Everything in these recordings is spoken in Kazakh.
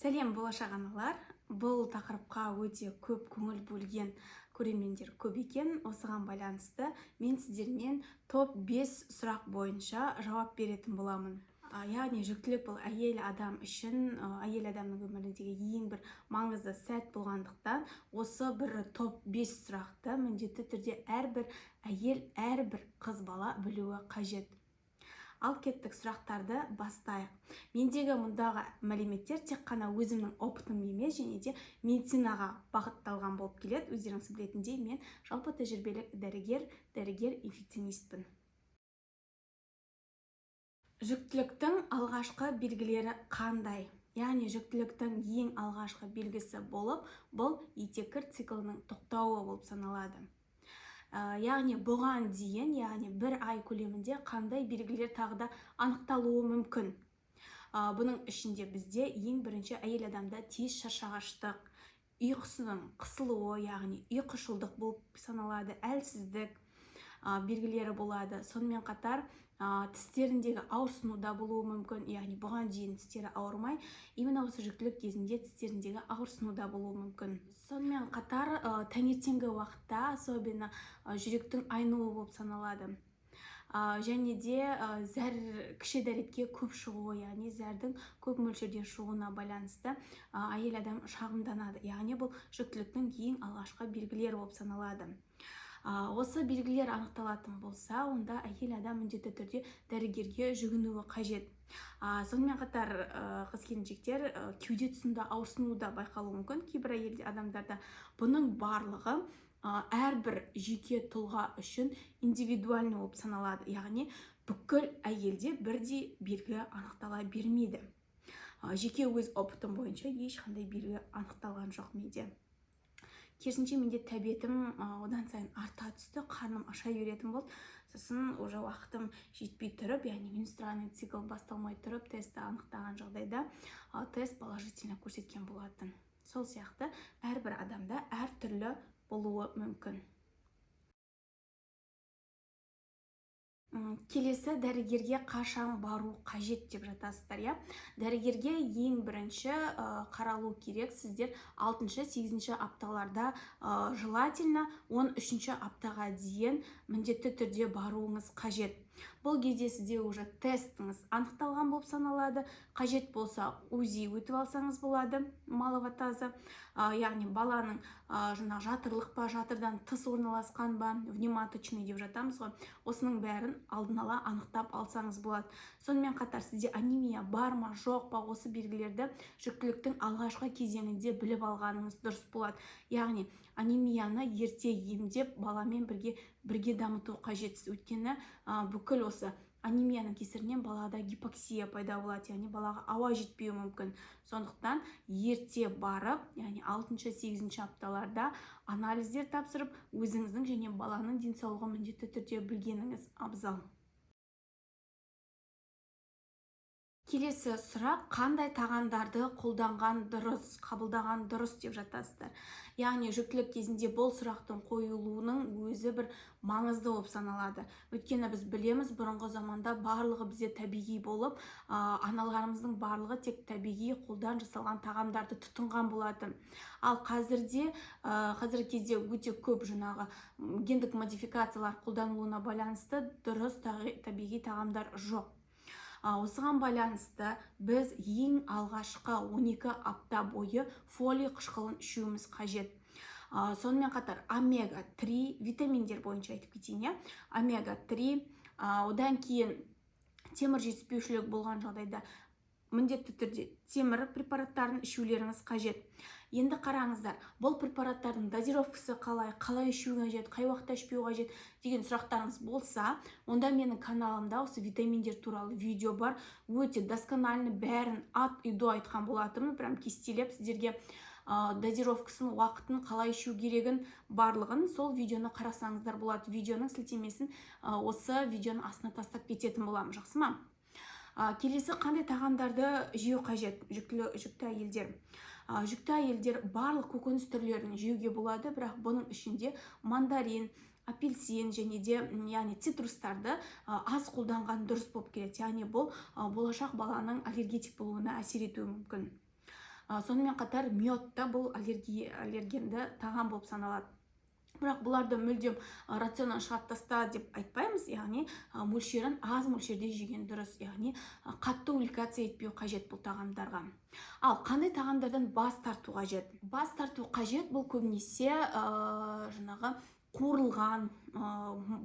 Сәлем, болашақ аналар! Бұл тақырыпқа өте көп көңіл бөлген көрермендер көп екен. Осыған байланысты мен сіздермен топ 5 сұрақ бойынша жауап беретін боламын. Яғни жүктілік бұл әйел адам үшін, әйел адамның өміріндегі ең бір маңызды сәт болғандықтан, осы бір топ 5 сұрақты міндетті түрде әрбір әйел, әрбір қыз бала білуі қажет. Ал кеттік, сұрақтарды бастайық. Мендегі мұндағы мәліметтер тек қана өзімнің опытым емес, және де медицинаға бағытталған болып келеді. Өздеріңіз білетіндей, мен жалпы тәжірибелік дәрігер, дәрігер инфекционистпін. Жүктіліктің алғашқы белгілері қандай? Яғни жүктіліктің ең алғашқы белгісі болып, бұл етеккір циклінің тоқтауы болып саналады. Яғни бұған дейін, яғни бір ай көлемінде қандай белгілер тағы да анықталуы мүмкін? Бұның ішінде бізде ең бірінші әйел адамда тез шаршағыштық, ұйқысының қысылуы, яғни ұйқышылдық болып саналады, әлсіздік белгілері болады. Сонымен қатар тістеріндегі ауырсыну да болуы мүмкін, яғни бұған дейін тістері ауырмай, именно осы жүктілік кезінде тістеріндегі ауырсыну да болуы мүмкін. Сонымен қатар таңертеңгі уақытта особенно жүректің айнуы болып саналады. Және де зәр кіші дәретке көп шығуы, яғни зәрдің көп мөлшерде шығуына байланысты әйел адам шағымданады. Яғни бұл жүктіліктің ең алғашқы белгілері болып саналады. Осы белгілер анықталатын болса, онда әйел адам міндетті түрде дәрігерге жүгінуі қажет. Сонымен қатар қыз келіншектер кеуде тұсында ауырсыну да байқалуы мүмкін кейбір әйел адамдарда. Бұның барлығы әрбір жеке тұлға үшін индивидуальный болып саналады. Яғни бүкіл әйелде бірдей белгі анықтала бермейді. Жеке өз опытым бойынша ешқандай белгі анықталған жоқ менде. Керісінше, менде тәбетім одан сайын арта түсті, қарным аша беретін болды. Сосын уже уақытым жетпей тұрып, яғни менструальный цикл басталмай тұрып, тестті анықтаған жағдайда тест положительно көрсеткен болатын. Сол сияқты әрбір адамда әртүрлі болуы мүмкін. Келесі дәрігерге қашан бару қажет деп жатасыздар, иә? Дәрігерге ең бірінші қаралу керек сіздер алтыншы, сегізінші апталарда, желательно 13-ші аптаға дейін міндетті түрде баруыңыз қажет. Бұл кезде сізде уже тестіңіз анықталған болып саналады. Қажет болса УЗИ өтіп алсаңыз болады, малого таза. Яғни баланың жаңағы жатырлық па, жатырдан тыс орналасқан ба, внематочный деп жатамыз ғой, осының бәрін алдын ала анықтап алсаңыз болады. Сонымен қатар сізде анемия бар ма, жоқ па, осы белгілерді жүктіліктің алғашқы кезеңінде біліп алғаныңыз дұрыс болады. Яғни анемияны ерте емдеп, баламен бірге дамыту қажет. Өйткені бүкіл осы анемияның кесірінен балада гипоксия пайда болады, яғни балаға ауа жетпеуі мүмкін. Сондықтан ерте барып, яғни алтыншы, сегізінші апталарда анализдер тапсырып, өзіңіздің және баланың денсаулығын міндетті түрде білгеніңіз абзал. Келесі сұрақ: қандай тағамдарды қолданған дұрыс, қабылдаған дұрыс деп жатасыздар. Яғни жүктілік кезінде бұл сұрақтың қойылуының өзі бір маңызды болып саналады. Өйткені біз білеміз, бұрынғы заманда барлығы бізде табиғи болып, аналарымыздың барлығы тек табиғи қолдан жасалған тағамдарды тұтынған болатын. Ал қазіргі кезде өте көп жаңағы гендік модификациялар қолданылуына байланысты дұрыс табиғи тағамдар жоқ. Осыған байланысты біз ең алғашқы 12 апта бойы фолий қышқылын ішуіміз қажет. Сонымен қатар омега 3 витаминдер бойынша айтып кетейін, иә? Омега 3, одан кейін темір жетіспеушілік болған жағдайда міндетті түрде темір препараттарын ішулеріңіз қажет. Енді қараңыздар, бұл препараттардың дозировкасы қалай, қалай ішу қажет, қай уақытта ішпеу қажет деген сұрақтарыңыз болса, онда менің каналымда осы витаминдер туралы видео бар. Өте досконально бәрін от и до айтқан болатынмын, прям кестелеп сіздерге, дозировкасын, уақытын, қалай ішу керегін барлығын сол видеоны қарасаңыздар болады. Видеоның сілтемесін осы видеоның астына тастап кететін боламын, жақсы ма? Келесі қандай тағамдарды жеу қажет жүкті әйелдер? Жүкті әйелдер барлық көкөніс түрлерін жеуге болады, бірақ бұның ішінде мандарин, апельсин және де, яғни цитрустарды аз қолданған дұрыс болып келеді. Яғни бұл болашақ баланың аллергетик болуына әсер етуі мүмкін. Сонымен қатар мед та бұл аллергенді тағам болып саналады. Бірақ бұларды мүлдем рационнан шығарып таста деп айтпаймыз, яғни мөлшерін аз мөлшерде жеген дұрыс, яғни қатты увлекаться етпеу қажет бұл тағамдарға. Ал қандай тағамдардан бас тарту қажет? Бас тарту қажет бұл көбінесе жаңағы қуырылған,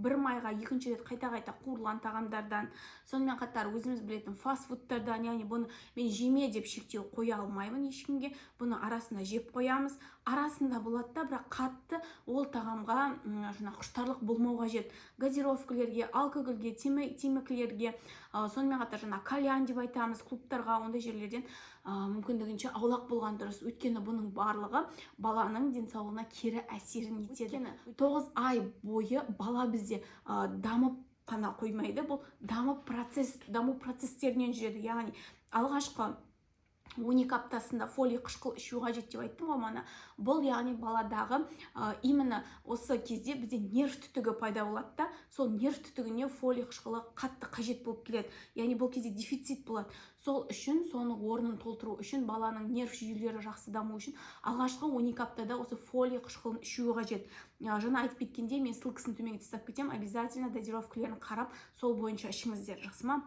бір майға екінші рет қайта-қайта қуырылған тағамдардан, сонымен қатар өзіміз білетін фастфудтардан. Яғни бұны мен жеме деп шектеу қоя алмаймын ешкімге, бұны арасында жеп қоямыз, арасында болады да, бірақ қатты ол тағамға жаңағы құштарлық болмау қажет. Газировкалерге, алкогольге, темекілерге, сонымен қатар жаңа кальян деп айтамыз, клубтарға, ондай жерлерден мүмкіндігінше аулақ болған дұрыс. Өйткені бұның барлығы баланың денсаулығына кері әсерін етеді. Өйткені 9 ай бойы бала бізде дамып қана қоймайды, бұл даму процестерінен жүреді. Яғни алғашқы 12 аптасында фолий қышқыл ішу қажет деп айттым ғой мана. Бұл яғни баладағы именно осы кезде бізде нерв түтігі пайда болады да, сол нерв түтігіне фолий қышқылы қатты қажет болып келеді. Яғни бұл кезде дефицит болады. Сол үшін соның орнын толтыру үшін, баланың нерв жүйелері жақсы даму үшін алғашқы 12 аптада осы фолий қышқылын ішу қажет. Жаңа айтып кеткендей, мен ссылкасын төменге тастап кетемін, обязательно дозировкалерін қарап, сол бойынша ішіңіздер, жақсы ма?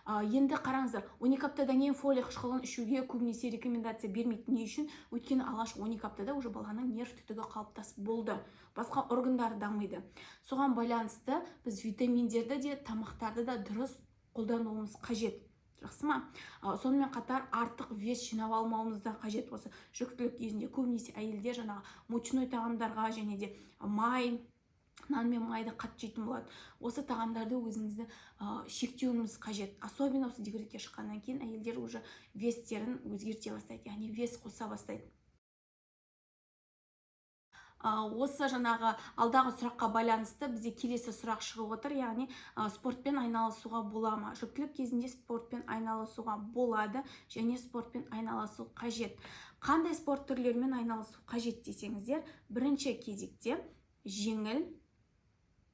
Енді қараңыздар, 12 аптадан кейін фолий қышқылын ішуге көбінесе рекомендация бермейді. Не үшін? Өйткені алғашқы 12 аптада уже баланың нерв түтігі қалыптасып болды, басқа органдары дамиды. Соған байланысты біз витаминдерді де, тамақтарды да дұрыс қолдануымыз қажет, жақсы ма? Сонымен қатар артық вес жинап алмауымыз да қажет. Осы жүктілік кезінде көбінесе әйелдер жаңағы мучной тағамдарға және де май, нан мен майды қатты жейтін болады. Осы тағамдарды өзіңізді шектеуіміз қажет. Особенно осы декретке шыққаннан кейін әйелдер уже вестерін өзгерте бастайды, яғни вес қоса бастайды. Осы жаңағы алдағы сұраққа байланысты бізде келесі сұрақ шығып отыр, яғни спортпен айналысуға бола ма? Жүктілік кезінде спортпен айналысуға болады және спортпен айналысу қажет. Қандай спорт түрлерімен айналысу қажет десеңіздер, бірінші кезекте жеңіл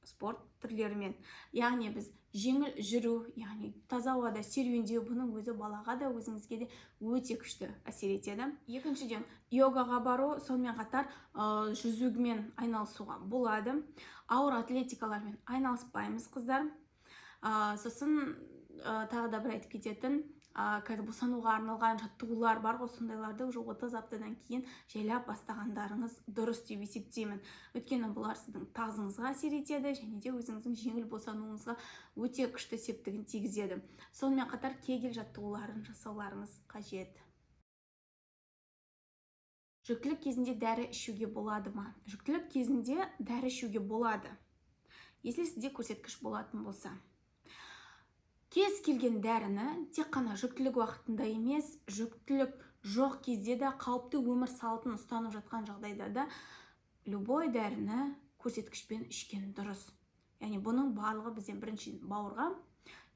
спорт түрлерімен, яғни біз жеңіл жүру, яғни таза ауада серуендеу, бұның өзі балаға да, өзіңізге де өте күшті әсер етеді. Екіншіден, йогаға бару, сонымен қатар жүзумен айналысуға болады. Ауыр атлетикалармен айналыспаймыз, қыздар. Сосын тағы да бір айтып кететін, қазір босануға арналған жаттығулар бар ғой, сондайларды уже 30 аптадан кейін жайлап бастағандарыңыз дұрыс деп есептеймін. Өйткені бұлар сіздің тазыңызға әсер етеді және де өзіңіздің жеңіл босануыңызға өте күшті септігін тигізеді. Сонымен қатар кегель жаттығуларын жасауларыңыз қажет. Жүктілік кезінде дәрі ішуге болады ма? Жүктілік кезінде дәрі ішуге болады, если сізде көрсеткіш болатын болса. Кез келген дәріні тек қана жүктілік уақытында емес, жүктілік жоқ кезде де, қалыпты өмір салтын ұстанып жатқан жағдайда да любой дәріні көрсеткішпен ішкен дұрыс. Яғни бұның барлығы бізден біріншіден бауырға,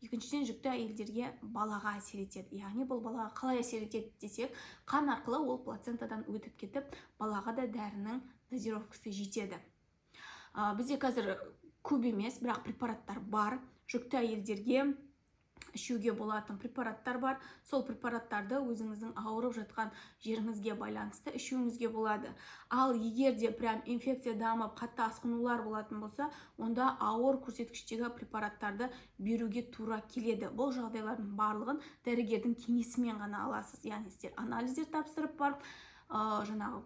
екіншіден жүкті әйелдерге балаға әсер етеді. Яғни бұл балаға қалай әсер етеді десек, қан арқылы ол плацентадан өтіп кетіп, балаға да дәрінің дозировкасы жетеді. Бізде қазір көп емес, бірақ препараттар бар. Жүкті әйелдерге ішуге болатын препараттар бар. Сол препараттарды өзіңіздің ауырып жатқан жеріңізге байланысты ішуіңізге болады. Ал егер де прям инфекция дамып, қатты асқынулар болатын болса, онда ауыр көрсеткіштегі препараттарды беруге тура келеді. Бұл жағдайлардың барлығын дәрігердің кеңесімен ғана аласыз. Яғни сіздер анализдер тапсырып барып, жаңағы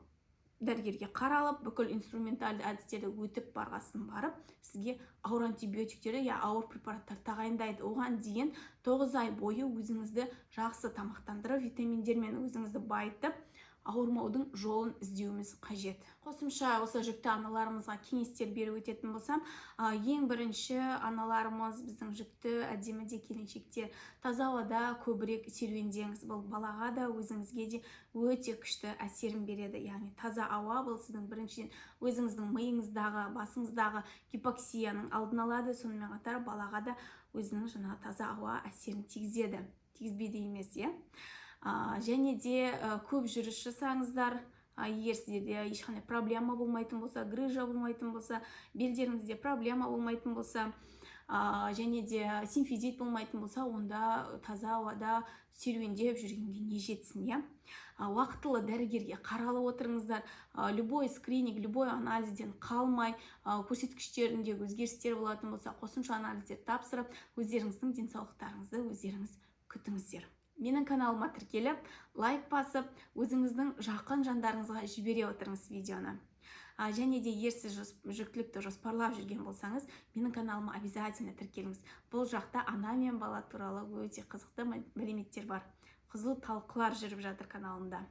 дәрігерге қаралып, бүкіл инструментальды әдістерді өтіп барғасын барып, сізге ауыр антибиотиктерді я ауыр препараттар тағайындайды. Оған дейін 9 ай бойы өзіңізді жақсы тамақтандырып, витаминдермен өзіңізді байытып, ауырмаудың жолын іздеуіміз қажет. Қосымша осы жүкті аналарымызға кеңестер беріп өтетін болсам, ең бірінші аналарымыз, біздің жүкті әдемі де келіншектер, таза ауада көбірек серуендеңіз. Бұл балаға да, өзіңізге де өте күшті әсерін береді. Яғни таза ауа бұл сіздің біріншіден өзіңіздің миыңыздағы, басыңыздағы гипоксияның алдын алады, сонымен қатар балаға да өзінің жаңағы таза ауа әсерін тигізеді, тигізбейді емес, иә. Және де көп жүріс жасаңыздар, егер сіздерде ешқандай проблема болмайтын болса, грыжа болмайтын болса, белдеріңізде проблема болмайтын болса, және де симфизит болмайтын болса, онда таза ауада серуендеп жүргенге не жетсін, иә. Уақытылы дәрігерге қаралып отырыңыздар. Любой скрининг, любой анализден қалмай, көрсеткіштерінде өзгерістер болатын болса, қосымша анализдер тапсырып, өздеріңіздің денсаулықтарыңызды өздеріңіз күтіңіздер. Менің каналыма тіркеліп, лайк басып, өзіңіздің жақын жандарыңызға жібере отырыңыз видеоны. Және де егер сіз жүктілікті жоспарлап жүрген болсаңыз, менің каналыма обязательно тіркеліңіз. Бұл жақта ана мен бала туралы өте қызықты мәліметтер бар, қызу талқылар жүріп жатыр каналымда.